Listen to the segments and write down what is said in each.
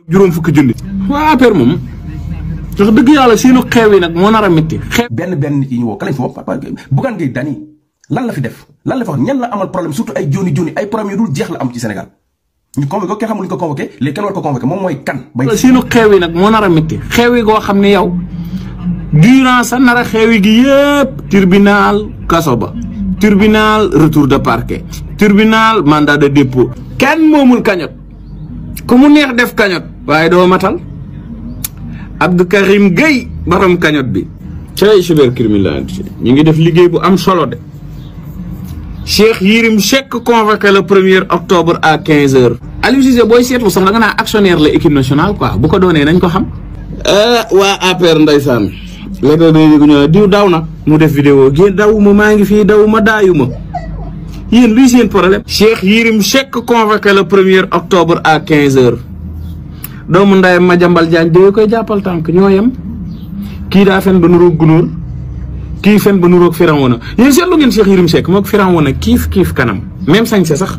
juróom fukki junni. waa APR moom wax dëgg yàlla seenu xeew yi nag moo nar a métti. benn nit yi ñu woo ka lañ fa woo Bougane Gueye Dany lan la fi def lan la fa wax ñan la amal problème surtout ay joni ay problème yu dul jeex la am ci Sénégal ñu convoqué ko kenn xamul ñu ko convoqué léegi kenn war ko convoqué moom mooy kan. seenu xeew yi nag moo nar a métti xeew yi goo xam ne yow durant sa nar a xeew yi gi yëpp tribunal kaso ba tribunal retour de parquet tribunal mandat de dépôt kenn moomul kañot ku mu neex def kañot waaye doo matal Abdou Karim Gueye borom kañot bi cay cybercriminalité ñu ngi def liggéey bu am solo de Cheikh Yérim Seck convoqué le 1er octobre à 15h. Aliou Cissé booy seetlu sax da nga naa actionnaire la équipe nationale quoi bu ko doonee nañ ko xam waa APR ndeysaan léeg-léeg ñu diw daw na mu def vidéo génn dawuma maa ngi fii dawuma daayuma yéen luy seen problème. Cheikh Yérim Seck convoqué le 1er octobre à 15h doomu ndayam Madiambal Diagne de koy jàppal tànk ñoo yem kii daa fen ba nuroog gunóor kii fen ba nuroog Firawna yéen seetlu ngeen Cheikh Yérim Seck moog Firawna kiif kanam même sañse sax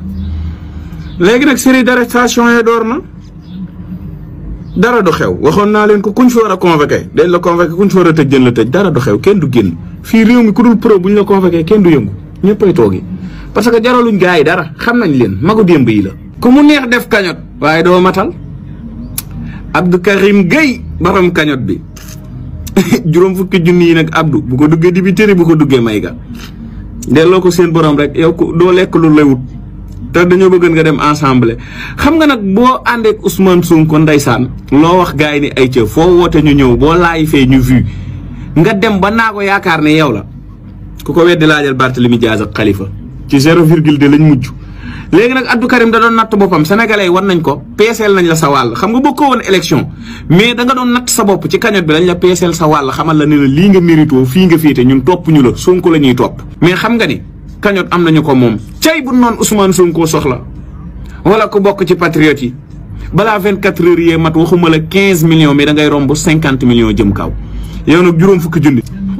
léegi nag série d'arrestation yi door na dara du xew waxoon naa leen ko kuñ fi war a convoqué dañ la convoqué kuñ fi war a tëj jën la tëj dara du xew kenn du génn fii réew mi ku dul pro bu ñu la convoqué kenn du yëngu ñëppay toogi parce que jaraluñ gars yi dara xam nañ leen magu démb yi la ku mu neex def kañot waaye doo matal Abdou Karim Gueye borom kañot bi juróom fukki junni yi nag Abdou bu ko duggee dibiteri bu ko duggee mayga delloo ko seen borom rek yow doo lekk lu lay wut te dañoo bëgg nga dem ensemble xam nga nag boo àndeek Ousmane Sonko ndeysaan loo wax gars yi ni ay ca foo woote ñu ñëw boo laay fee ñu vu nga dem ba naa ko yaakaar ne yow la ku ko weddi laajal Barthélémy Dias ak Khalifa ci 0,2 lañ mujj léegi nag Abdou Karim da doon natt boppam sénégalais yi war nañ ko peeseel nañ la sa wàll xam nga bokkoo woon élection mais da nga doon natt sa bopp ci kañot bi dañ la peeseel sa wàll xamal la ne la lii nga mérito fii nga féete ñun topp ñu la Sonko la ñuy topp mais xam nga ni kañot am nañu ko moom cay bu noon Ousmane Sonko soxla wala ku bokk ci patriote yi balaa 24 heures yee mat waxuma la 15 millions mais da ngay romb 50 millions jëm kaw yow nag juróom fukki junni